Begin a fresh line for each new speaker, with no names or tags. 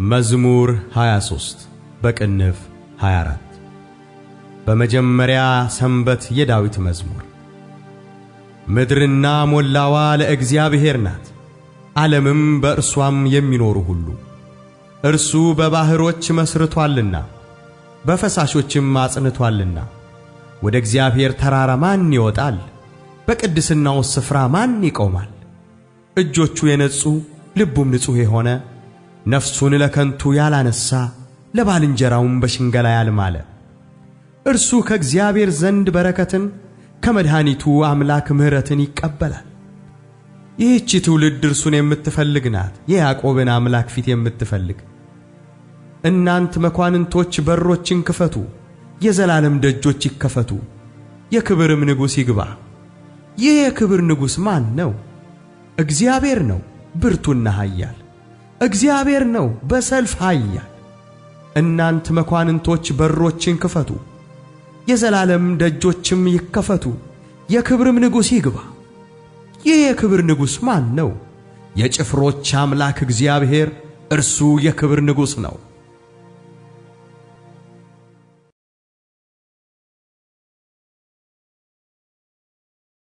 መዝሙር 23 በቅንፍ 24። በመጀመሪያ ሰንበት የዳዊት መዝሙር። ምድርና ሞላዋ ለእግዚአብሔር ናት፣ ዓለምም በእርሷም የሚኖሩ ሁሉ። እርሱ በባሕሮች መሥርቶአልና በፈሳሾችም አጽንቶአልና። ወደ እግዚአብሔር ተራራ ማን ይወጣል? በቅድስናውስ ስፍራ ማን ይቆማል? እጆቹ የነጹ ልቡም ንጹሕ የሆነ፣ ነፍሱን ለከንቱ ያላነሣ፣ ለባልንጀራውም በሽንገላ ያልማለ። እርሱ ከእግዚአብሔር ዘንድ በረከትን ከመድኃኒቱ አምላክ ምሕረትን ይቀበላል። ይህች ትውልድ እርሱን የምትፈልግ ናት፣ የያዕቆብን አምላክ ፊት የምትፈልግ። እናንት መኳንንቶች በሮችን ክፈቱ፣ የዘላለም ደጆች ይከፈቱ፣ የክብርም ንጉሥ ይግባ። ይህ የክብር ንጉሥ ማን ነው? እግዚአብሔር ነው፣ ብርቱና ኃያል። እግዚአብሔር ነው፣ በሰልፍ ኃያል። እናንት መኳንንቶች በሮችን ክፈቱ፣ የዘላለም ደጆችም ይከፈቱ፣ የክብርም ንጉሥ ይግባ። ይህ የክብር ንጉሥ ማን ነው? የጭፍሮች አምላክ እግዚአብሔር፣ እርሱ የክብር ንጉሥ ነው።